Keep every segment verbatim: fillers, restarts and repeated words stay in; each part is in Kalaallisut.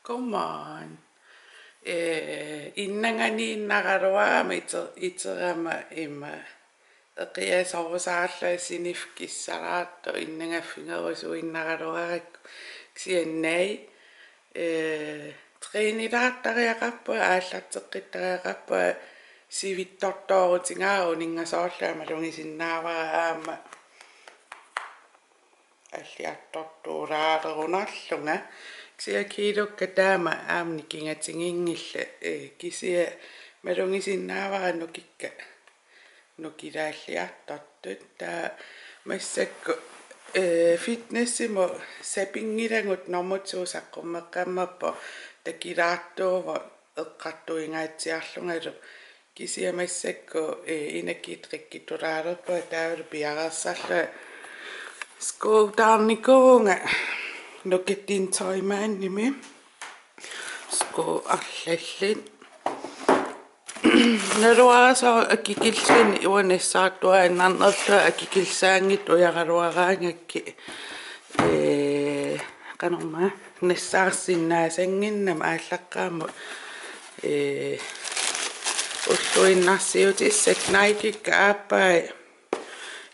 Come on. Eh, innanganiinnaraluarama ite-, iterama ima. Eqiasorusaarlunga siniffiup kissalaartoq innangaffigerusuinnaraluarakku kisianni. Eh, trænilaartariaqarpunga, aallarteqqittariaqarpunga, sivitsortoorutigaara uninngasoorlunga malugisinnaavara aamma alliartortuulaalerunarlunga. Kisianni kiilukka taama aamma nikingatiginngillat, eh, kisianni malugisinnaavara nukikka nukilaalliartortut. Taava massakkut, eh, Fitnessimut sapinngilagut nummer to saqqummeqqammerpoq, takilaartuuvoq eqqartuingaatsiarlungalu. Kisianni massakkut, eh, energidrikkitulaalerpunga taavalu piareersarlunga skuutaarnikuuvunga Nukittunik Tøjmandimi. Skuut arlallit. Naluara soorlu akikillisani uanga nassaartuaannarnerlunga akikillisaanngitsoq ujaraluaraangakkit. Eh, qanormaa nassaarsinnaasanginnama aallaqqaammut. Eh, ulluinnarsiutissakka Nikekka aappai,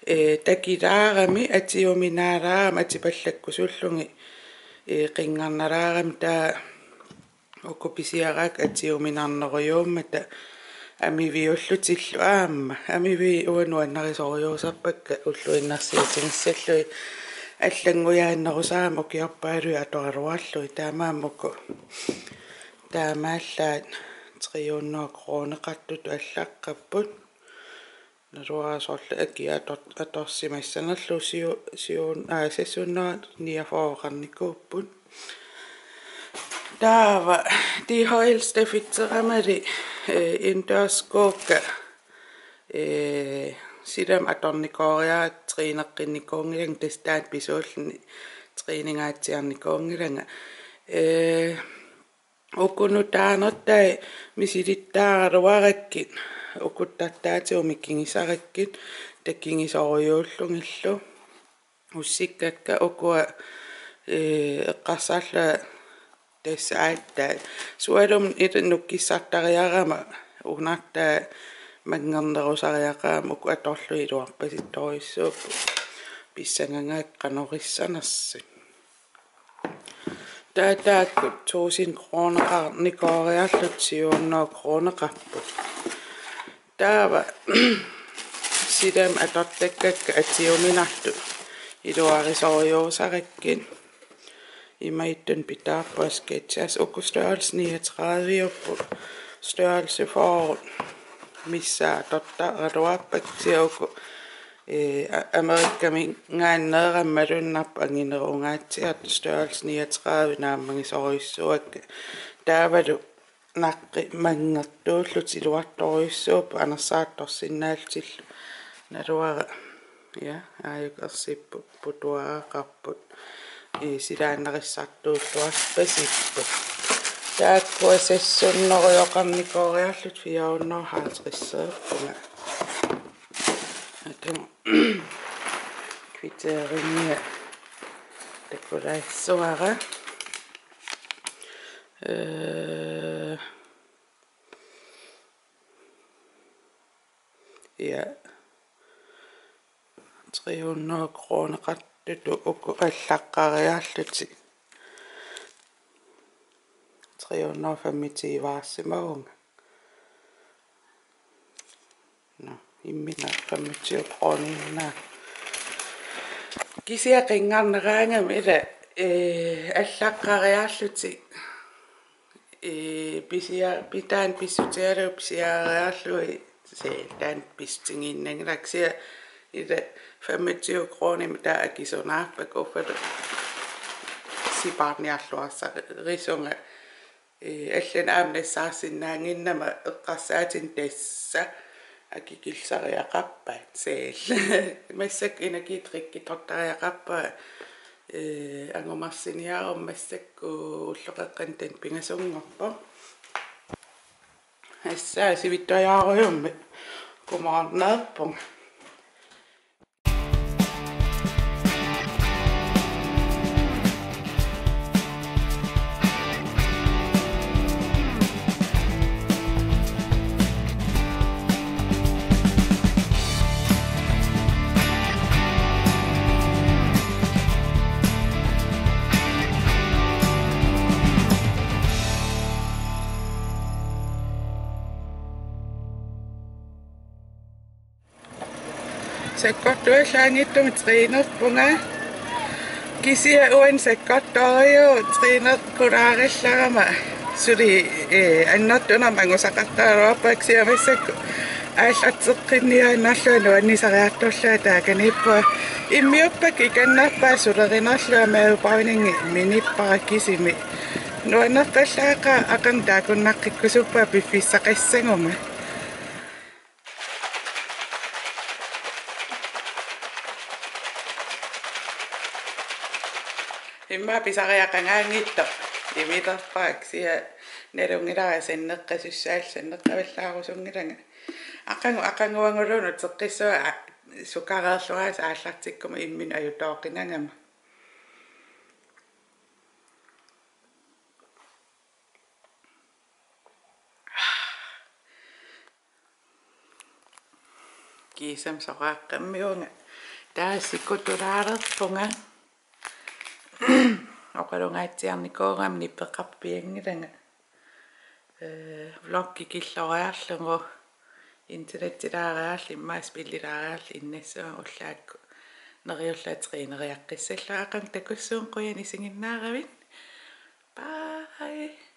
eh, takilaarami atiuminaalaarami atipallakkusullugit, eh, qinngarnalaarami taava uku pisiaraakka atiuminarnerujuummata amiviullutillu aamma. Amiviit uanga nuannarisorujussuusarpakka ulluinnarsiutigissallugit allanngujaannerusarami ukiorpaalui atoraluarlugit taamaammat uku. Taamaallaat tre hundrede kroneqartutut allaqqapput. Naluara soorlu akia ator-, atorsimassanerlugu siu-, siun-, aa, seks hundrede niogfyrreqarnikuupput. Taava D H L-sta fitseramali, eh, indendørsskoukka, eh, silamik atornikooriarlunga træneqqinnikuunngilanga, tassa taanna pisuulluni træningaatsiarnikuunngilanga. Eh, Uku nutaanertai misilittaaraluarakkit ukuttartaatigut mikigisarakkit takigisorujuullugillu. Ussikkakka ukua, eh, eqqarsarlunga tassa aatsaat. Sualummik ila nukkissartariarama unartaa manngernerusariaqarama uku atorlugit iluarpasittorujussuupput. Pissangagaakka qanoq issanersut. Taava taakku tusind kroneqarnikooriarlutik syv hundrede kroneqarput. Taava silamik atortakkakka atiuminartut iluarisorujussuusarakkit. Imaattunik pitaarpunga Skechers, uku størrelse niogtredive-upput, størrelse fyrre missaat atortaraluarpakka kisianni uku, eh, a-, Amerikaminngaanneerami malunnarpoq anginerungaatsiartut, størrelse niogtredive naammagisorujussuuakka. Taavalu naqqi manngertuullutik iluartorujussuupput anersaartorsinnaallutillu. Naluara, ja, aajuku ersipput putuaraqarput. Ii, silaannarissartuulluarpasipput. Taakkua seks hundrede-oqarnikooriarlutik fire hundrede og halvtreds-erpunga. Atam kvitteringia takulaassuara. Øh, ja. Tre hundrede kroneqartutut uku allaqqariarlutik. Tre hundrede og femogtyve-arsimavunga. Nå, imminut femogtyve kroner. Kisianni qinngarneraangama ila, eh, allaqqariarlutik. Eh, pisia-, pitaani pissutigalugu pisiariarlugit, se, taanna pissutigiinnanngilaq kisianni ila femogtyve kroner taava akisunaarpakka uffalu sipaarniarluarsarisunga. Eh, allanik aamma nassaarsinnaannginnama eqqarsaatinik tassa akikillisariaqarpaat, se. Massakkut energidrikkittortariaqarpunga, eh, angumarsiniaruma massakkut ulloqeqqanut taanna pingasunngorpoq. Tassa sivitsuarujussuarmik kumoorneerpunga. Sakkortuallaanngitsumik trænerpunga. Kisianni uani sakkortoorujuuvoq trænerkulaarallarama suli, eh, annertunermik angusaqartaraluarpunga, kisianni massakkut aallarteqqinniaannarlunga nuannisariartorlunga taakaniippunga. Immiuppakka ikannerpaaq sulerinerlunga mavepuddingi minippara kisimi. Nuannerpallaaqaaq, aqagu taakkunnaqqikkusuppunga piffissaqassaguma. Immaqa pisariaqangaanngitsoq imilerpara, kisianni nalunngilara sanneqqasussaallugu, sanneqqavallaarusunngilanga. Aqagu, aqaguaguluunniit uteqqissuunga, a-, sukareerluarisi aallartikkuma imminut ajutooqinagama. Kiisami soqaaqqammiunga taava sikutulaalerpunga. Oqalungaatsiarnikuugama nipeqarpianngilanga. Eh, vloggi killoriarlugu, internettilaariarli, immaqa spillilaariarli innassaanga ullaakkut neriullunga træneriaqqissallunga. Aqagu takussuunga, qujanaq isiginnaaravit. Bye.